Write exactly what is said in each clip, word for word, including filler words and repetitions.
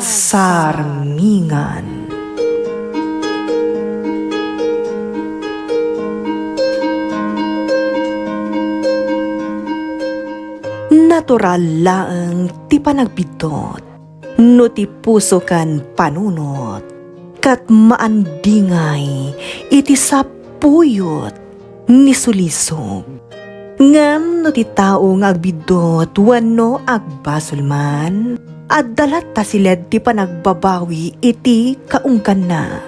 Pagsarmingan. Natural laeng ti panagbiddut no ti puso ken panunot, ket maandingay iti sapuyot ni sulisog. Ngem no ti tao nga agbiddut wenno agbasol man, adda latta siled ti panagbabawi iti kaungganna.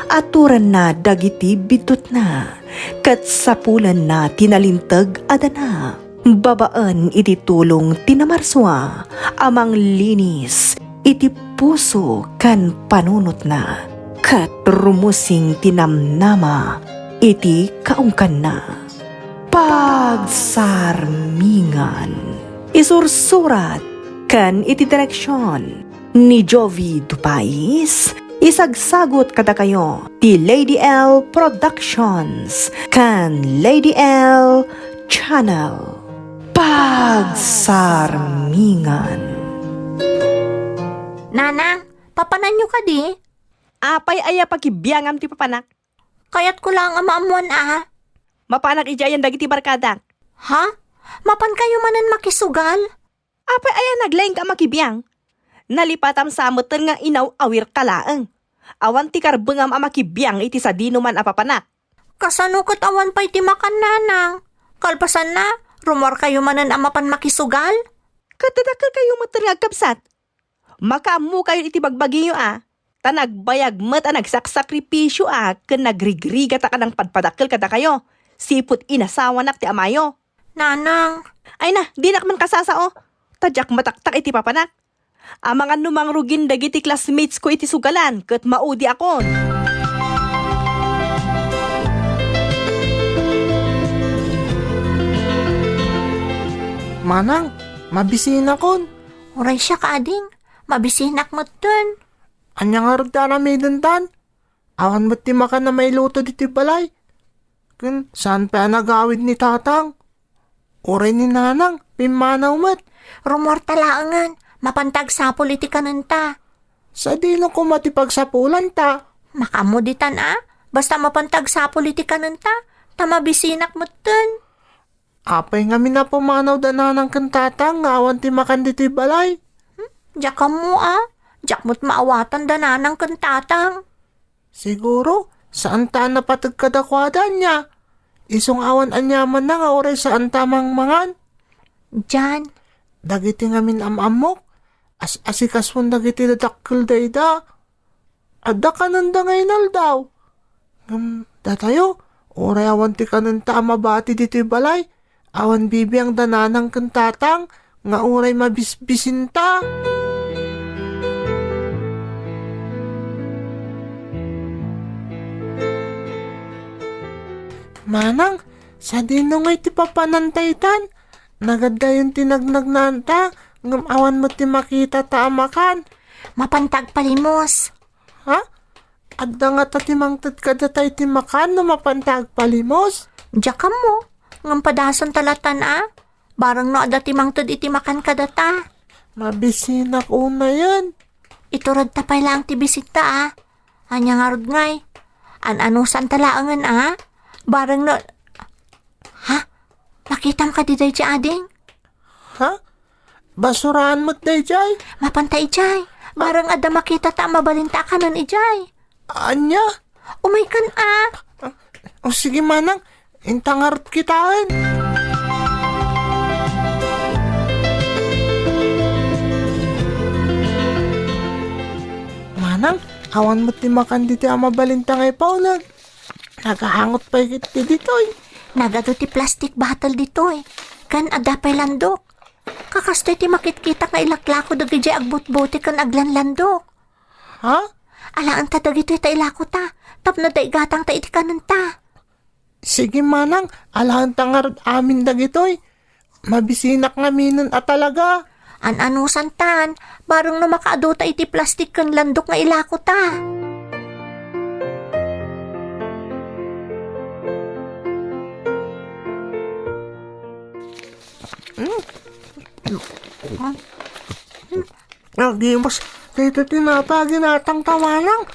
Aturanna dagiti biddutna, ket sapulanna ti nalinteg a dana. Babaen iti tulong ti namarsua a manglinis iti puso ken panunotna, ket rumusing ti namnama iti kaungganna. Pagsarmingan. Isursurat ken iti direksion ni Jovi Dupais, isagsagut kadakayo ti Lady L Productions ken Lady L Channel. Pagsarmingan. Nanang, papananyo kadi? Apay aya pakibiangam ti papanak? Kayatko laeng a maammuan a. Mapanak idiay ayan dagiti barkadak. Ha? Mapankayo manen makisugal? Apay aya naglaingka a makibiang? Nalipatam sa metten nga inaw-awirka laeng. Awan ti karbengam a makibiang iti sadinoman a papanak. Kasano ket awan pay ti makan, nanang? Kalpasanna, rummuarkayo manen a mapan makisugal? Ket dadakkelkayo metten nga agkabsat. Makaammokayo iti bagbagiyo a, ta nagbayag met a nagsaksakripisio a ken nagrigrigat a kanang padpadakkel kadakayo, sipud inasawanak ti amayo. Nanang. Ay na, dinak man kasasao, ta diak mataktak iti papanak. Amangan no mangrugin dagiti classmates ko iti sugalan ket maudiakon. Manang, mabisinakon. Uray siak, ading. Mabisinak metten. Ania ngarud ti aramidentan? Awan met ti makan a mailuto ditoy balay. Ken saan pay a nagawid ni tatang? Uray ni nanang, pimmanaw met. Rummuarta laengen, mapanta agsapul iti kanenta. Sadino koma ti pagsapulanta? Makaammo ditan a, basta mapanta agsapul iti kanenta, ta mabisinak metten. Apay ngamin a pumanaw da nanang ken tatang nga awan ti makan ditoy balay? Hmm? Diak ammo a. Diak met maawatan da nanang ken tatang. Siguro, saanta a napateg kadakuada ania. Isu nga awan aniamanna nga uray saanta a mangmangan. Jan. Dagiti ngamin am-ammok, as-asikasuon dagiti dadakkel dayta. Adda kanenda nga inaldaw. Ngem datayo, uray awan ti kanenta a mabati ditoy balay, awan bibiang da nanang ken tatang nga uray mabisbisinta. Manang, sadino ngay ti papananta itan? Nagaddayon ti nagnagnaanta, ngem awan met ti makitata a makan. Mapanta agpalimos. Ha? Adda ngata ti mangted kadata iti makan no mapanta agpalimos? Diak ammo, ngem padasenta latan a. Bareng no adda ti mangted iti makan kadata. Mabisinak unayen. Ituredta pay laeng ti bisinta a. Ania ngarud ngay? An-anusanta laengen a. Bareng no, ha? Makitam kadi daydiay, ading? Ha? Basuraan met daydiay? Mapanta idiay. Bareng adda makitata a mabalinta a kanen idiay. Ania? Umaykan a. O sige, manang, inta ngarud kitaen. Manang, awan met ti makan ditoy a mabalinta nga ipauleg. Nagahangot pay ket ti ditoy. Nagadu ti plastic bottle ditoy. Ken adda pay landok. Kakastoy ti makitkitak nga ilaklako dagidiay agbutbuti ken aglanlandok. Ha? Alaenta dagitoy ta ilakota, tapno daigatangta iti kanenta. Sige, manang, alaenta ngarud amin dagitoy. Mabisinak ngaminen a talaga. An-anusantan, bareng no makaadota iti plastik ken landok nga ilakota. Mm. Nagimas, Dayta tinapay a ginatangta, manang.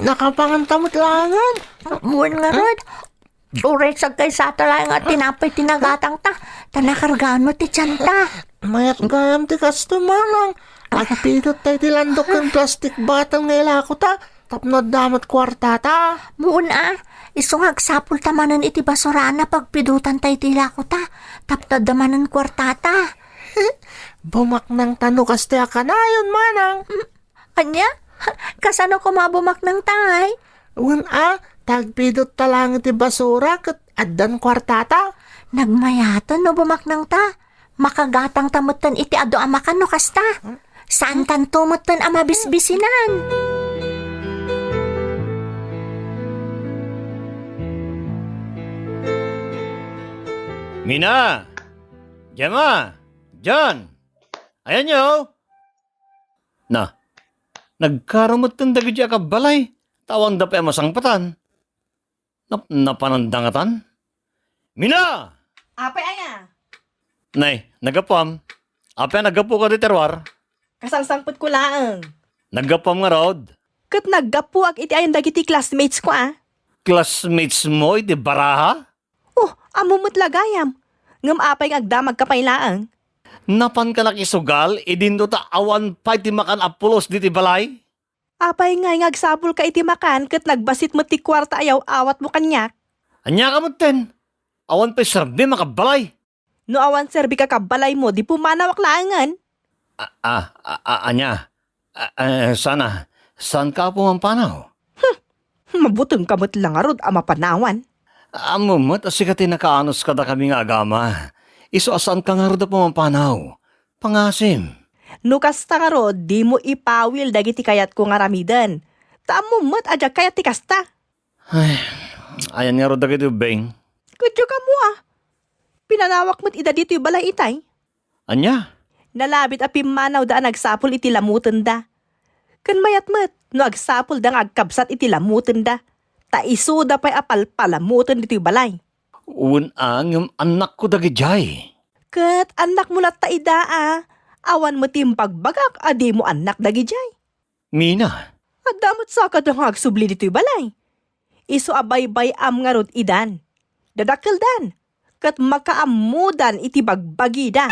Nakapanganta met laengen. Wen ngarud, uray sagkaysa ta laeng a tinapay ti nagatangta, ta nakargaan met ti tianta. Mayat gayam ti kastoy, manang. Agpidot tay ti landok ken plastic bottle nga ilakota, tapno adda met kuartata. Wen a, isu nga agsapulta manen iti basuraan a pagpidotan tay ti ilakota, tapno adda manen kuartata. Bumaknangta no kastoy a kanayon, manang. Ania? Kasano koma a bumaknangta ngay? Wen a, ta agpidotta laeng iti basura ket addan kuartata. Nagmayaten no bumaknangta. Makagatangta metten iti adu a makan no kasta. Saantanto metten a mabisbisinan. Mina! Gemma! John! Ayanyo! Na, nagkaro metten dagiti a kabbalay, ta awanda pay a masangpetan. Nap-, napananda ngatan? Mina! Apay aya? Nay, naggapuam. Apay a naggapuka ditoy ruar? Kasangsangpetko laeng. Naggapuam ngarud? Ket naggapuak iti ayan dagiti classmates ko a. Classmates mo iti baraha? Oh, ammo met la gayam. Ngem apay nga agdamagka pay laeng? Napanka nakisugal, idinto ta awan pay ti makan a pulos ditoy balay? Apay ngay nga agsapulka iti makan ket nagbasit met ti kuarta a yaw-awatmo kaniak? Ania ka metten? Awan pay serbim a kabbalay. No awan serbika kabbalaymo, di pumanawak laengen. A, a, a, a, ania? A, a, sana, saanka a pumampanaw? Hmm, mabutengka met la ngarud a mapanawan. Ammo met a sika ti nakaanus kadakami nga agama. Isu a saanka ngarud a pumampanaw. Pangasim. No kasta ngarud, dimo ipawil dagiti kayatko nga aramiden. Ta ammo met a diak kayat ti kasta. Ay, ayan ngarud dagiti ubbing. Ket diak ammo a. Pinanawak met ida ditoy balay itay. Ania? Nalabit a pimmanawda a nagsapul iti lamutenda. Ken mayat met no agsapulda nga agkabsat iti lamutenda, ta isuda pay a palpalamuten ditoy balay. Wen a, ngem annakko dagidiay. Ket annakmo latta ida a, awan met imbagbagak a dimo annak dagidiay. Mina. Adda met sakada nga agsubli ditoy balay. Isu a baybay-am ngarud idan. Dadakkeldan, ket makaammodan iti bagbagida.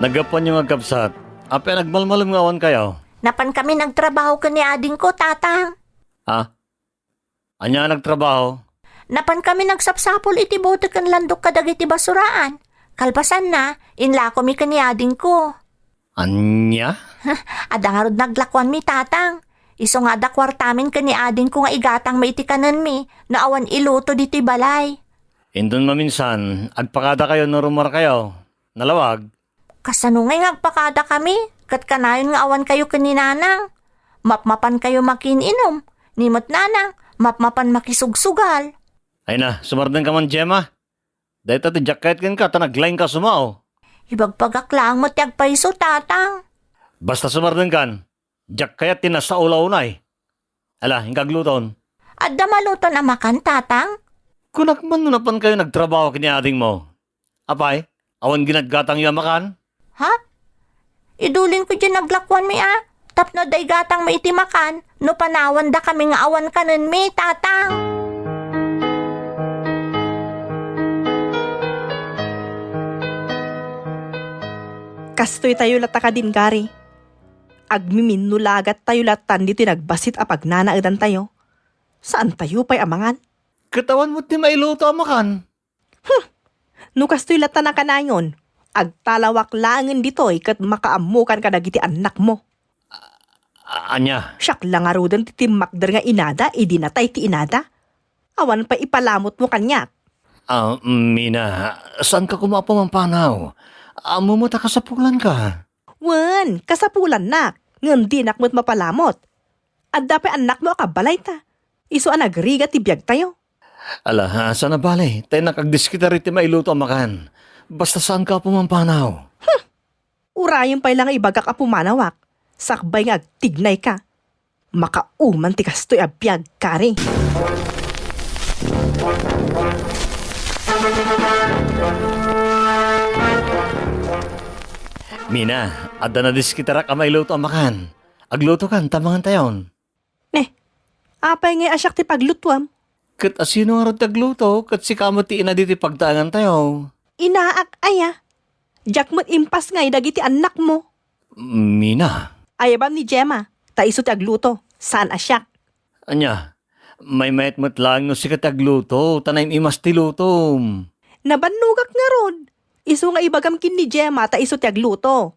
Naggapuanyo nga agkabsat. Apay a nagmalmalem nga awankayo? Napankami nagtrabaho ken ni adingko, Tatang. Ha? Ania a nagtrabaho? Napankami nagsapsapul iti bote ken landok kadagiti basuraan. Kalpasanna, inlakomi ken ni adingko. Ania? Adda ngarud naglakuanmi, Tatang. Isu nga adda kuartamin ken ni adingko nga igatangmi iti kanenmi no awan iluto ditoy balay. Inton maminsan, agpakadakayo no rumuarkayo. Nalawag? Kasano ngay nga agpakadakami? Ket kanayon nga awankayo ken ni Nanang. Mapmapankayo makiin-inum. Ni met Nanang, mapmapan makisugsugal. Ay na, sumardengka man, Gemma. Dayta ti diak kayat kenka ta naglaingka sumao. Ibagbagak laeng met ti agpayso, Tatang. Basta sumardengkan, diak kayat ti nasaulaw unay. Ala, inka agluton. Adda maluton a makan, Tatang? Kunak man no napankayo nagtrabaho ken ni adingmo. Apay, awan ginatgatangyo a makan? Ha? Idulinko diay naglakuanmi a, tapno adda igatangmi iti makan, no panawandakami nga awan kanenmi, Tatang. Kastoytayo latta kadin, Gary. Agmiminnulagattayo lattan ditoy nagbasit a pagnanaedantayo. Saantayo pay a mangan. Ket awan met ti mailuto a makan. Hmm. No kastoy lattan a kanayon, agtalawak laengen ditoy ket makaammokan kadagiti annakmo. A-, ania? Siak la ngaruden ti timmakder nga inada idi natay ti inada. Awan pay ipalamutmo kaniak. Ah, Mina, saanka koma a pumampanaw? Ammo met a kasapulanka. Wen, kasapulannak, ngem dinak met mapalamut. Adda pay annakmo a kabbalayta. Isu a nagrigat ti biagtayo. Ala, saan a bale, ta innak agdiskiter iti mailuto a makan. Basta saanka a pumampanaw. Urayem pay la nga ibagak a pumanawak, sakbay nga agtignayka. Makauman ti kastoy a biag, Gary. Mina, adda nadiskitarak a mailuto a makan. Aglutokan, ta mangantayon. Ne, apay ngay a siak ti paglutuam? Ket asino ngarud ti agluto? Ket sika met ti ina ditoy pagtaengantayo. Inaak aya? Diak met impasngay dagiti annakmo. Mina. Ayabam ni Gemma, ta isu ti agluto, saan a siak. Ania, maymayat met laeng no sika ti agluto, ta naim-imas ti lutom. Nabannogak ngarud. Isu nga ibagam ken ni Gemma ta isu ti agluto.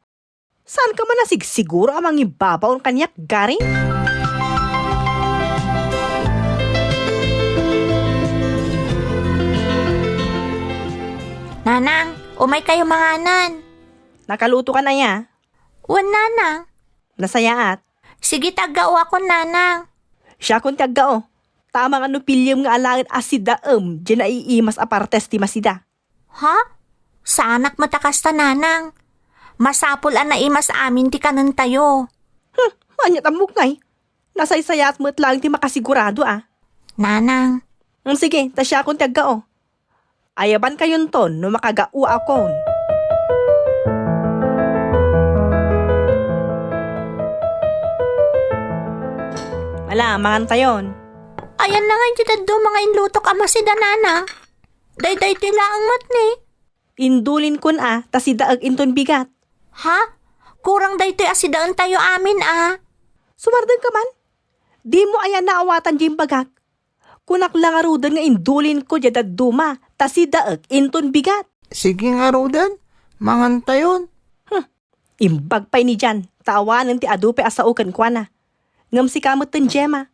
Saanka man a sigsiguro a mangibabaon kaniak, Gary? Nanang, umaykayo manganan. Nakalutokan aya? Wen, Nanang. Nasayaat. Sige, ti aggao akon, Nanang. Siakon ti aggao. Ta amangan no piliem nga alaen a sidaem diay naiimas a partes ti masida. Ha? Saanak met a kasta, Nanang. Masapul a naimas amin ti kanentayo. Hmm, ania ti ammok ngay? Nasaysayaat met laeng ti makasigurado a. Nanang. Hmm, sige, ta siakon ti aggao. Ayabankayonton no makagaoakon. Ala, mangantayon. Ayanna ngay ti dadduma nga inlutok a masida, Nanang? Daydiay ti laeng met ni. Indulinkon a, ta sidaek inton bigat. Ha? Kurang daytoy a sidaentayo amin a. Sumardengka man? Dimo aya naawatan diay imbagak? Kunak la ngaruden nga indulinko diay dadduma, ta sidaek inton bigat. Sige ngaruden, mangantayon. Hmm. Imbag pay ni Jan, ta awanen ti adu pay a sao kenkuana. Ngem sika metten, Gemma,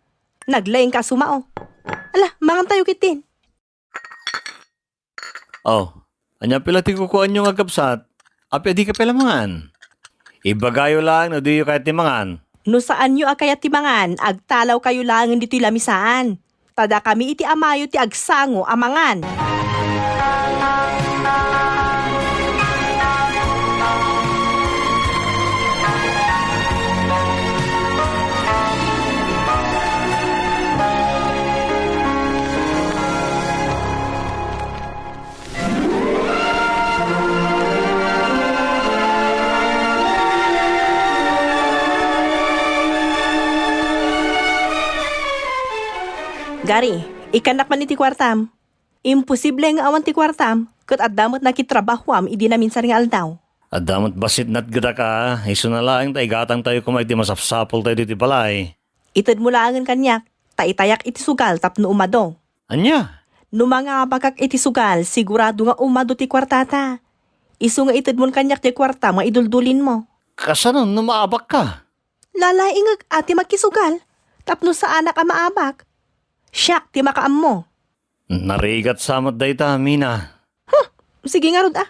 naglaingka a sumao. Ala, mangantayo ketdin. Oh, ania pay la ti kukuaanyo nga agkabsat? Apay a dika pay la mangan? Ibagayo laeng no diyo kayat ti mangan. No saanyo a kayat ti mangan, agtalawkayo laengen ditoy lamisaan. Ta dakami iti amayo ti agsango a mangan. Gary, ikkannak man iti kuartam. Imposible nga awan ti kuartam, ket adda met nakitrabahoam idi naminsan nga aldaw. Adda met bassit natgedak a, isuna laeng ta igatangtayo koma iti masapsapultayo ditoy balay. Itedmo laengen kaniak, ta itayak iti sugal tapno umado. Ania? No mangabakak iti sugal, sigurado nga umado ti kuartata. Isu nga itedmon kaniak ti kuarta nga iduldulinmo. Kasano no maabakka? Lalaingek a ti makisugal, tapno saanak a maabak. Siak ti makaammo. Narigat sa met dayta, Mina. Huh! Sige ngarud a.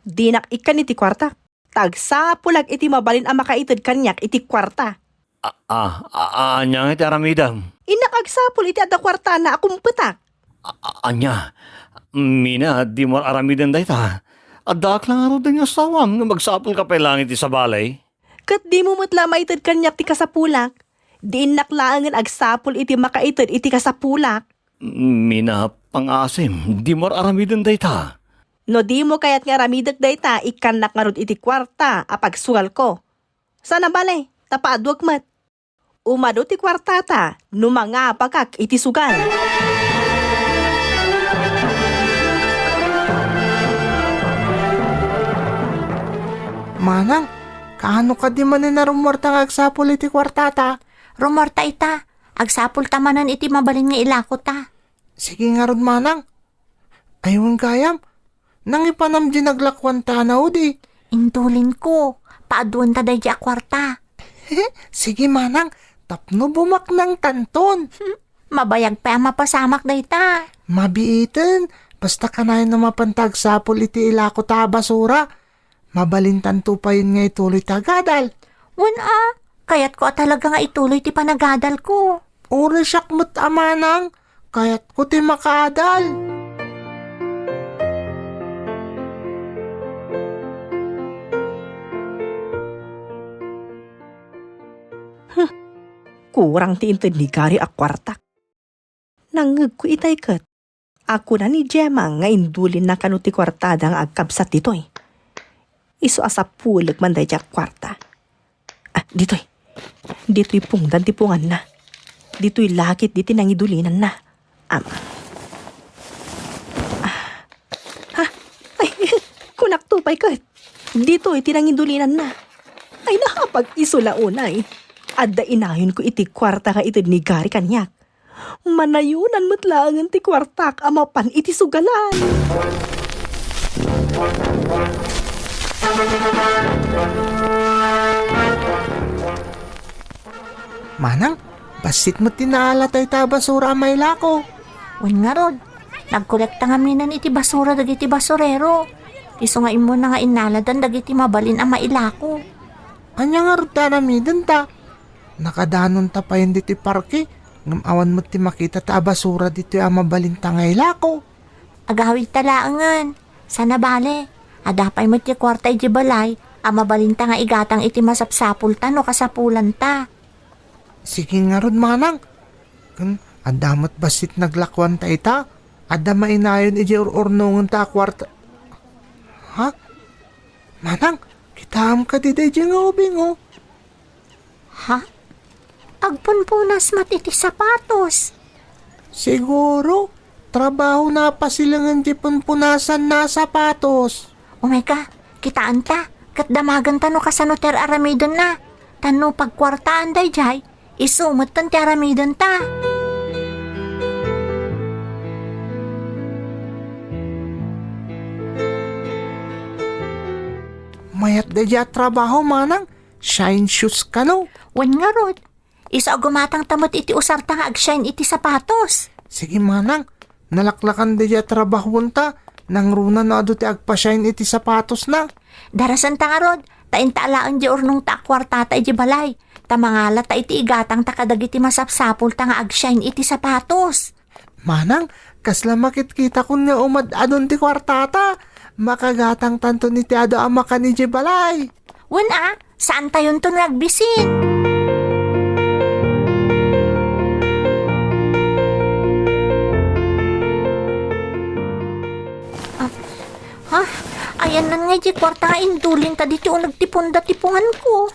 Dinak ikkan iti kuarta. Ta agsapulak iti mabalin a makaited kaniak iti kuarta. A, a, a, a, ania nga iti aramidem? Innak agsapul iti adda kuartana a kumpetak. A, a, ania? Mina, dimo ar-aramiden dayta. Addaak la ngaruden nga asawam ngem agsapulka pay laeng iti sabali. Ket dimo met la maited kaniak ti kasapulak. Di innak laengen agsapul iti makaited iti kasapulak. Mina, pangaasim, dimo ar-aramiden dayta. No dimo kayat nga aramidek dayta, ikkannak ngarud iti kuarta a pagsugalko. Saan a bale, ta paaduek met. Umado ti kuartata no mangabakak iti sugal. Manang, kaano kadi manen a rummuarta nga agsapul iti kuartata? Rummuarta ita, agsapulta manen iti mabalin nga ilakota. Sige ngarud, Manang. Ay, wen gayam, nangipanam di naglakuan ta naudi. Intulinko, paaduenta daydi a kuarta. Sige, Manang, tapno bumaknangtanton. Hmm, mabayag pay a mapasamak dayta. Mabiiten, basta kanayon no mapanta agsapul iti ilakota a basura. Mabalintanto payen nga ituloy ti agadal. Wen a, kayatko a talaga nga ituloy ti panagadalko. Uray siak met a manang, kayatko ti makaadal. Hmm, kurang ti inted ni Gary a kuartak. Nangngegko itay ket. A kuna ni Gemma nga indulinna kano ti kuartada nga agkabsat ditoy. Isu a sapulek man daydiay a kuarta. Ah, ditoy. Ditoy pungdan ti punganna. Ditoy lakit ditoy nangidulinanna. Am. Ah. Ha? Ay, kunakto pay ket. Ditoy ti nangidulinanna. Ay, naapag-isu la unay. Adda inayonko iti kuarta nga ited ni Gary kaniak. Manayunan met laengen ti kuartak a mapan iti sugalan. Manang, bassit met ti naala dayta a basura a mailako. Wen ngarud, nagkolekta ngaminen iti basura dagiti basurero. Isu nga immuna nga innaladan dagiti mabalin a mailako. Ania ngarud ti aramidenta? Nakadanonta payen ditoy parke, ngem awan met ti makitata a basura ditoy a mabalinta nga ilako. Agawidta laengen. Saan a bale, adda pay met ti kuarta idiay balay a mabalinta nga igatang iti masapsapulta no kasapulanta. Sige ngarud, manang. Ken adda met bassit naglakuanta ita. Adda mainayon idiay ur-urnongenta a kuarta. Ha? Manang, kitaem kadi daydiay nga ubing, o? Ha? Agpunpunas met iti sapatos. Siguro, trabahona a pasilengen ti punpunasanna a sapatos. Umay ka, kitaenta, ket damagenta no kasano ti ar-aramidenna. Ta no pagkuartaan daydiay, isu metten ti aramidenta. Mayat daydiay a trabaho, manang. Shine shoes kano? Wen ngarud, isu a gumatangta met iti usarta nga ag-shine iti sapatos. Sige, manang. Nalaklakan daydiay a trabahoenta, nangruna no adu ti agpa-shine iti sapatosna. Darasenta ngarud, ta inta alaen di urnongta a kuartata idiay balay, ta mangalata iti igatangta kadagiti masapsapulta nga ag-shine iti sapatos. Manang, kasla makitkitakon nga umad-adun ti kuartata. Makagatangtanton iti adu a makan idiay balay. Wen a, saantayonton nga agbisin. Ah, ha? Ayanna ngay diay kuarta nga indulinta ditoy uneg ti punda ti punganko.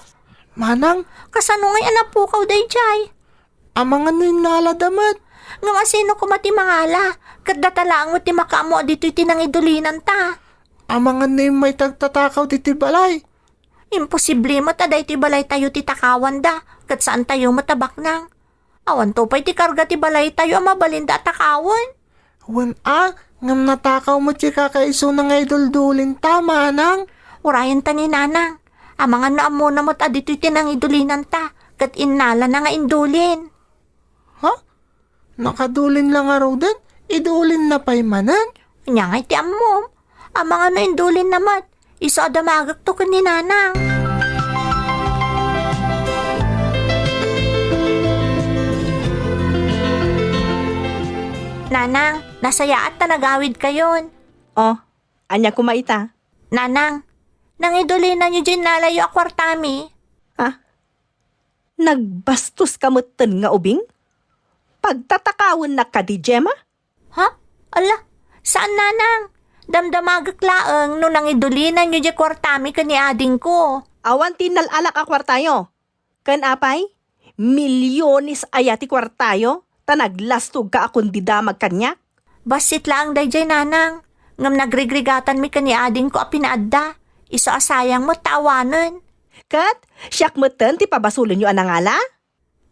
Manang? Kasano ngay a napukaw daydiay? Amangan no innalada met. Ngem asino koma ti mangala? Ket data laeng met ti makaammo a ditoy ti nangidulinanta. Amangan no immay ti agtatakaw ditoy balay. Imposible met a daytoy balaytayo ti takawanda, ket saantayo met a baknang. Awanto pay ti karga ti balaytayo a mabalinda a takawen. Wen a, ngem natakaw met ti kakaisuna nga iduldulin ta, manang. Urayenta ni nanang. Amangan no ammona met a ditoy ti nangidulinanta, ket innalana nga indulin. Ha? Nakadulin la ngaruden? Idulinna pay manen? Ania ngay ti ammom? Amangan no indulinna met, isu a damagekto ken ni nanang. Nanang, nasayaat ta nagawidkayon. Oh, ania koma ita? Nanang, nangidulinanyo diay innalayo a kuartami? Ha? Nagbastoska metten nga ubing? Pagtatakawennak kadi, Gemma? Ha? Ala, saan, nanang. Damdamagek laeng no nangidulinanyo diay kuartami ken ni adingko. Awan ti innal-alak a kuartayo. Ken apay, milyones aya ti kuartayo, ta naglastogka a kundi damag kaniak? Bassit laeng daydiay, nanang. Ngem nagrigrigatanmi ken ni adingko a pinaadda. Isu a sayang met ta awanen. Ket siak metten ti pabasolenyo a nangala?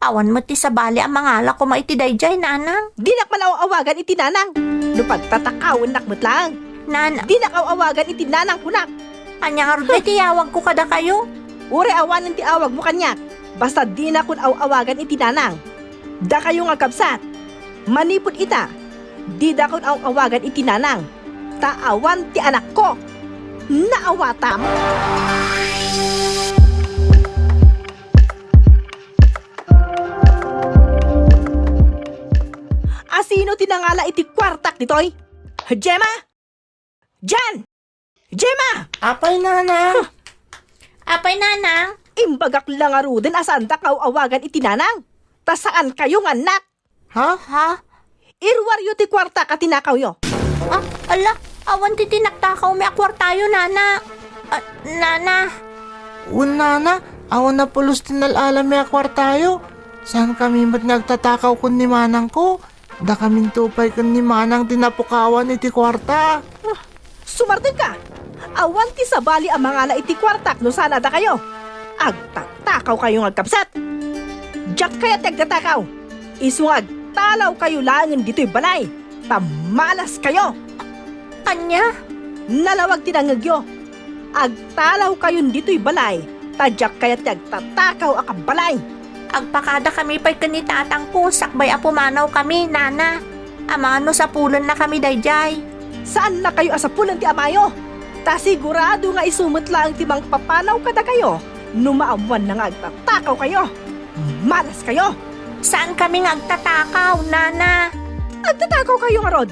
Awan met ti sabali a mangala koma iti daydiay, nanang. Dinak man aw-awagan iti nanang. No pagtatakawennak met laeng. Nan- Dinak aw-awagan iti nanang kunak. Ania ngarud ngay ti yawagko kadakayo? Uray awanen ti awagmo kaniak. Basta dinakon aw-awagan iti nanang. Dakayo nga kabsat, manipud ita, didakon aw-awagan iti nanang. Ta awan ti anakko. Naawatam? Asino ti nangala iti kuartak ditoy? Gemma? Jan! Gemma! Apay, nanang? Huh. Apay, nanang? Imbagak la ngaruden a saandak nga aw-awagan iti nanang. Ta saankayo nga annak. Ha? Ha? Iruaryo ti kuarta a tinakawyo. Ah, ala, awan ti tinaktakawmi a kuartayo, nana. Ah, nana. Wen, nana, awan a pulos ti nal-alami a kuartayo. Saankami met nga agtatakaw ken ni manangko. Dakaminto pay ken ni manang ti napukawan iti kuarta. Ah, sumardengka! Awan ti sabali a mangala iti kuartak no saan a dakayo. Agtatakawkayo nga agkabsat. Diak kayat ti agtatakaw. Isu nga agtalawkayo laengen ditoy balay, ta malaskayo. Ania? Nalawag ti nangngegyo. Agtalawkayon ditoy balay, ta diak kayat ti agtatakaw a kabbalay. Agpakadakami pay ken ni tatangko sakbay a pumanawkami, nana. Amangan no sapulennakami daydiay. Saannakayo a sapulen ti amayo, ta sigurado nga isu met laeng ti mangpapanaw kadakayo no maammoanna nga agtatakawkayo. Malaskayo! Saankami nga agtatakaw, nana. Agtatakawkayo ngarud!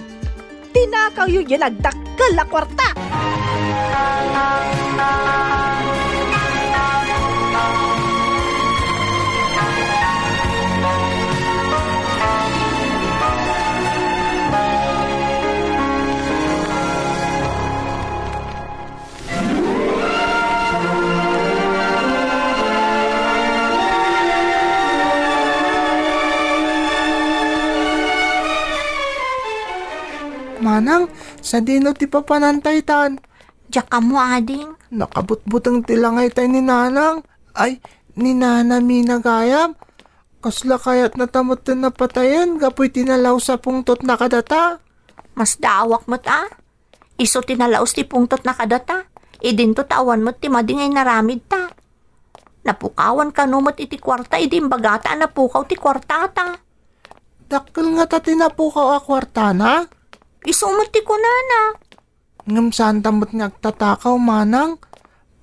Tinakawyo diay nagdakkel a kuarta! Manang, sadino ti papanantaytan? Diak ammo, ading. Nakabutbuteng ti langaytay ni nanang. Ay, ni nana Mina gayam. Kasla kayatnata metten a patayen gapu iti nalaus a pungtotna kadata? Masdaawak met a. Isu ti nalaus ti pungtotna kadata. Idinto ta awan met ti madi nga inaramidta. Napukawan kano met iti kuarta idi imbagata a napukaw ti kuartata. Dakkel ngata ti napukaw a kuartana? Isu met ti kunana. Ngem saanta met nga agtatakaw, manang.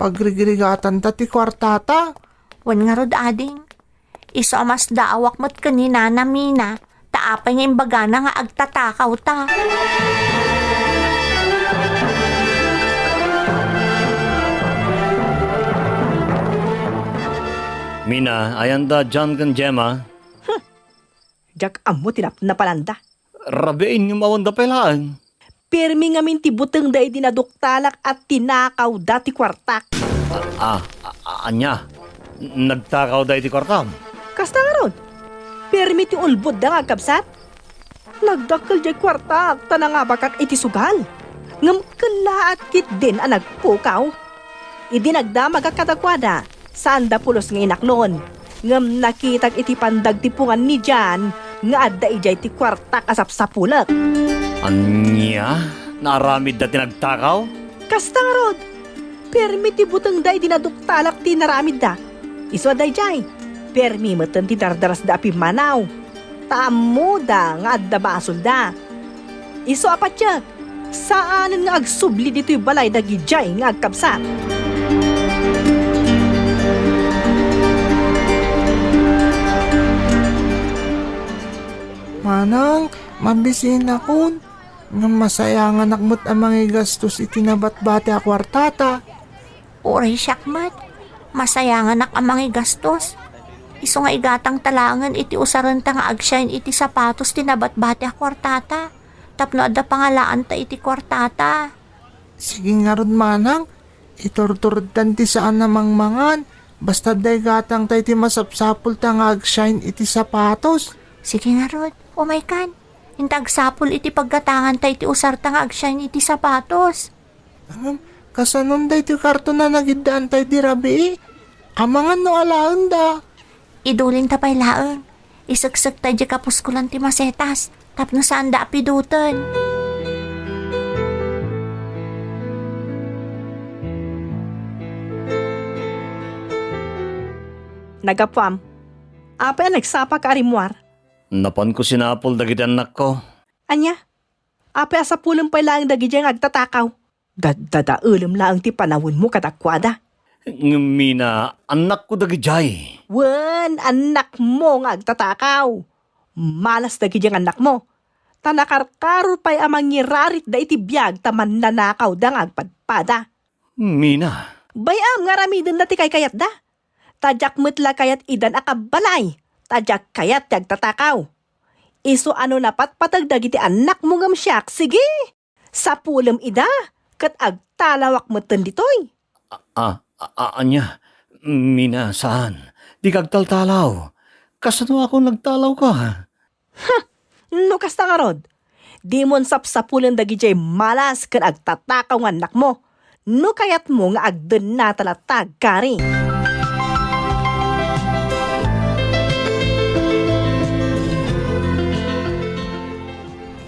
Pagrigrigatanta ti kuartata. Wen ngarud, ading. Isu a masdaawak met ken ni Nana Mina, ta apay nga imbagana nga agtatakawta. Mina, ayanda John ken Gemma? Huh! Diak ammo ti napnapalanda. Rabiin ngem awanda pay laeng. Permi ngamin ti butengda idi naduktalak a tinakawda ti kuartak. Ah, ah, ah, ania? Nagtakawda iti kuartam? Kasta ngarud, permi ti ulbodda nga agkabsat. Nagdakkel diay kuartak ta nangabakak iti sugal. Ngem kellaat ketdin a nagpukaw. Idi nagdamagak kadakuada, saanda pulos nga inaklon. Ngem nakitak iti pandagtipungan ni Jan nga adda idiay ti kuartak a sapsapulek. Ania? Naaramidda ti nagtakaw? Kasta ngarud, permi ti butengda idi naduktalak ti inaramidda. Isu a daydiay, permi metten ti dardarasda a pimmanaw. Ta ammoda nga adda basolda. Isu a patiek, saanen nga agsubli ditoy balay dagidiay nga agkabsat. Manang, mabisinakon, ngem masayanganak met a mangigastos iti nabatbati a kuartata. Uray siak met, masayanganak a mangigastos. Isu nga igatangta laengen iti usarenta nga agsiain iti sapatos ti nabatbati a kuartata, tapno adda pangalaanta iti kuartata. Sige ngarud, manang, iturturedtan ti saan a mangmangan, basta adda igatangta iti masapsapulta nga agsiain iti sapatos. Sige ngarud, umaykan. Inta agsapul iti paggatanganta iti usarta nga agsiain iti sapatos. Ngem, kasanon daytoy karton a nagiddaanta idi rabii? Amangan no alaenda. Idulinta pay laeng. Iseksekta idiay kapuskolan ti masetas tapno saanda a piduten. Nagapuam, apay a nagsapaka a rimmuar? Napanko sinapul dagiti annakko. Ania? Apay a sapulem pay laeng dagidiay nga agtatakaw? Daddadaelem laeng ti panawenmo kadakuada. Ngem Mina, annakko dagidiay. Wen, annakmo nga agtatakaw. Malas dagidiay nga annakmo. Ta nakarkaror pay a mangiraritda iti biag ta mannanakawda nga agpadpada. Mina. Bay-am nga aramidenda ti kaykayatda. Ta diak met la kayat idan a kabbalay, ta diak kayat ti agtatakaw. Isu a no napatpateg dagiti annakmo ngem siak, sige! Sapulem ida, ket agtalawak metten ditoy. A, a, a, ania? Mina, saan. Dika agtaltalaw. Kasanoakon nagtalawka? Hm! No kasta ngarud, dimon sapsapulen dagidiay malas ken agtatakaw nga annakmo. No kayatmo nga agdennata latta, agkari.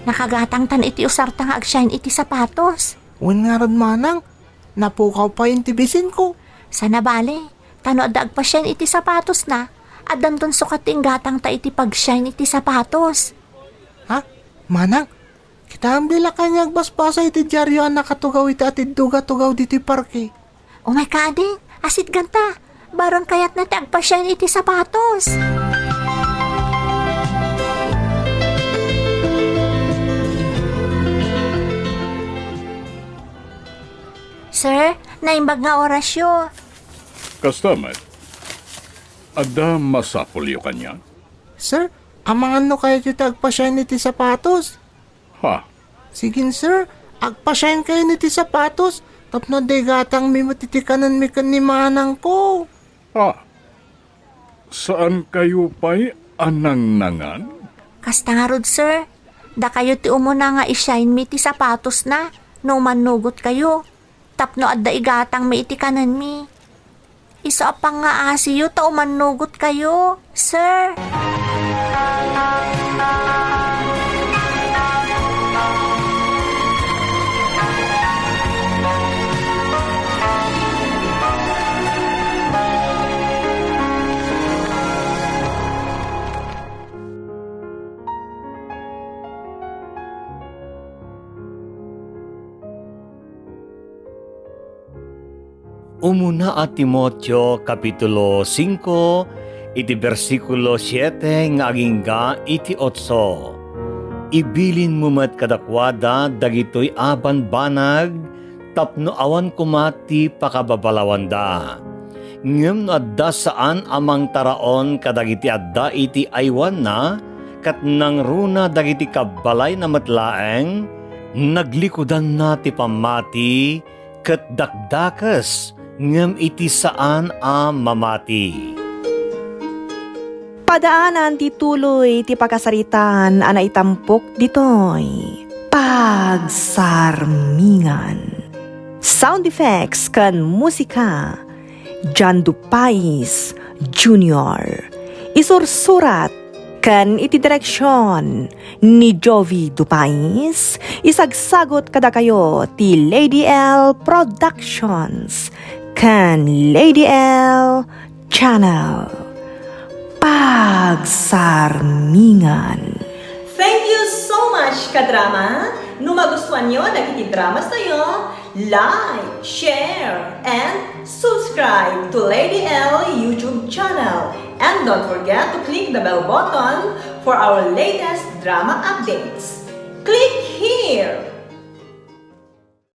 Nakagatangtan iti usarta nga agshine iti sapatos. Wen ngarud, manang, napukaw pay iti bisinko. Saan a bale, ta no adda agpashine iti sapatosna, addanton sukat ti inggatangta iti pagshine iti sapatos. Ha? Manang, kitaem di lakay nga agbasbasa iti diario a nakatugaw iti atiddog a tugaw ditoy parke. Umay ka, ading, asitganta. Barang kayatna ti agpashine iti sapatos. Sir, naimbag nga orasyo. Kasta met. Adda masapulyo kaniak? Sir, amangan no kayatyo ti agpashine iti sapatos. Ha? Sige, sir, agpashine kayo iti sapatos tapno adda igatangmi met iti kanenmi ken ni manangko. Ha? Saan kayo pay a nangnangan? Kasta ngarud, sir. Dakayo ti umuna nga i-shine mi ti sapatosna no umannugot kayo, tapno adda igatangmi iti kanenmi. Isu a pangngaasiyo ta umannugot kayo, sir. Umuna a Timoteo, kapitulo singko, iti bersikulo siete nga agingga iti otso. Ibilinmo met kadakuada dagitoy a banbanag tapno awan koma ti pakababalawanda. Ngem no adda saan a mangtaraon kadagiti adda iti aywanna, ket nangruna dagiti kabbalayna met laeng, naglikudanna ti pammati, ket dakdakes ngem iti saan a mamati. Padaanan ti tuloy ti pakasaritaan a naitampok ditoy. Pagsarmingan. Sound effects ken musika, John Dupais Junior. Isursurat ken iti direksion ni Jovi Dupais, isagsagut kadakayo ti Lady L Productions ken Lady L Channel. Pagsarmingan. Thank you so much, kadrama! No magustuanyo dagiti dramas tayo, like, share, and subscribe to Lady L YouTube channel. And don't forget to click the bell button for our latest drama updates. Click here!